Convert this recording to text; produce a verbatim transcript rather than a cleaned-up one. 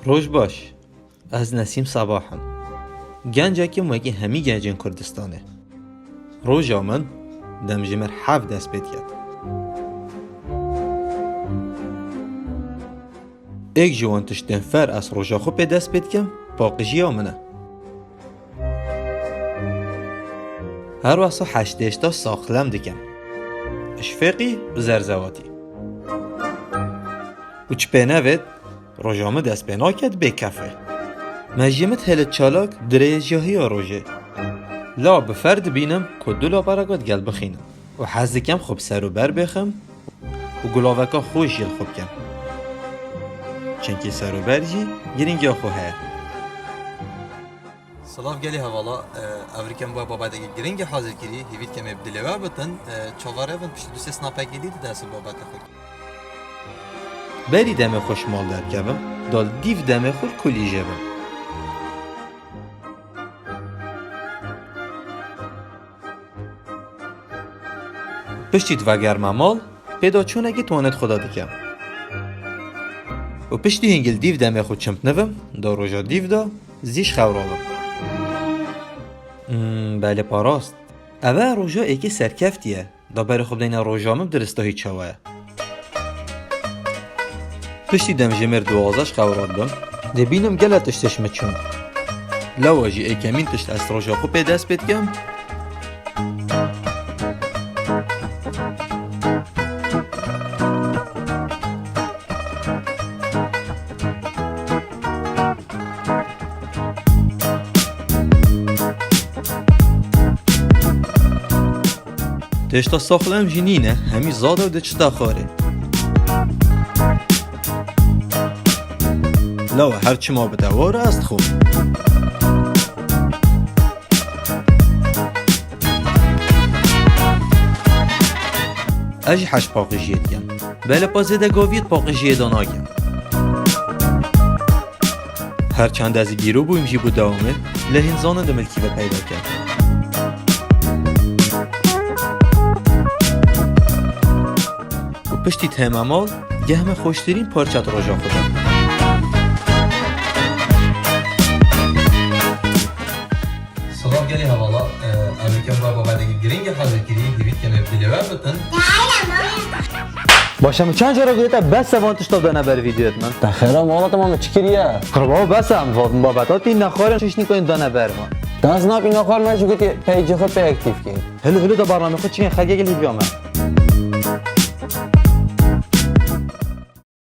Roj baş. Ez Nesîm Sebah im. Gencek im wekî hemî gencên Kurdistanê. Roja min dem ji mir heft dest pê diket. Êk ji wan tiştên fer ez roja xwe pê dest pê dikim, paqijiya min e. Her wesa heştêşta saxlem dikim. Ji fêqî û zerzewatî. Û çi pê nevêt, roja min dest pê naket bê kefê. Me jî mit hêlit çalak dirêjiya rojê. La bi fer dibînim ku du laparek digel bixînim. Û hez dikim xwe bi ser û ber bêxim û gulaveka xwe jî li xwe bikim. Çimkî ser û ber jî girîngiya xwe heye. Silav gelî hevala, e, evrikem we babetekî girîngî hazir kirî, hêvî dikem ê bi dilê we bitin, e, çaverê bin piştî du sê snapekî dî di dest û babetê xwe. Berî demê xwe ji mal derkevim, da li dîv demê xwe li kulî jê bim. Piştî divegerme mal, pêdaçûnekî tonet xwe de dikim. Û piştî hingil dîv demê xwe çimtnivim, da roja dîv de zî ji xew rabim. Hmm, belê parast. Eve roja êkê serkeftî ye. Da berê xwe bideyne roja min bi diristahî çawa ye. Piştî dem ji mir duwazdeh ji xew radibim, dê bînim gele tiştê ji min çûn. Lewa jî êkemîn tişt ez roja xwe pê dest pê dikim. Tişta saxlem jî nîne, hemî zade û diçite xwarê. Lawa her çima bide war e, ez dixwim. Ez jî heş paqijiyê dikim. Belê pa zêde gaviyê di paqijiyê de nakim. Her çend ez gîro bûyim jî bo dewamê, lê hîn zanin di milkî ve peyda ket. Û piştî tême mal, geh min xweştirîn parça di roja xwe de. Silav gelî hevala, e, evrikem we babetekî girîngî hazir kirî, hêvî dikem ê bi dilê we bitin. Başa min çend cara gote te bes e van tişta dane ber vîdyoyê min. Te xêra mala te me çi kiriye? Qurbawa bes e, em va-, babeta tî nexwarin şişnî koyên dane ber van. Te ez napî nexwar me jî gotî peycê xwe pê aktîf kê. Hilu hilu da barnamê xwe çikin xelkê gel hîviya me.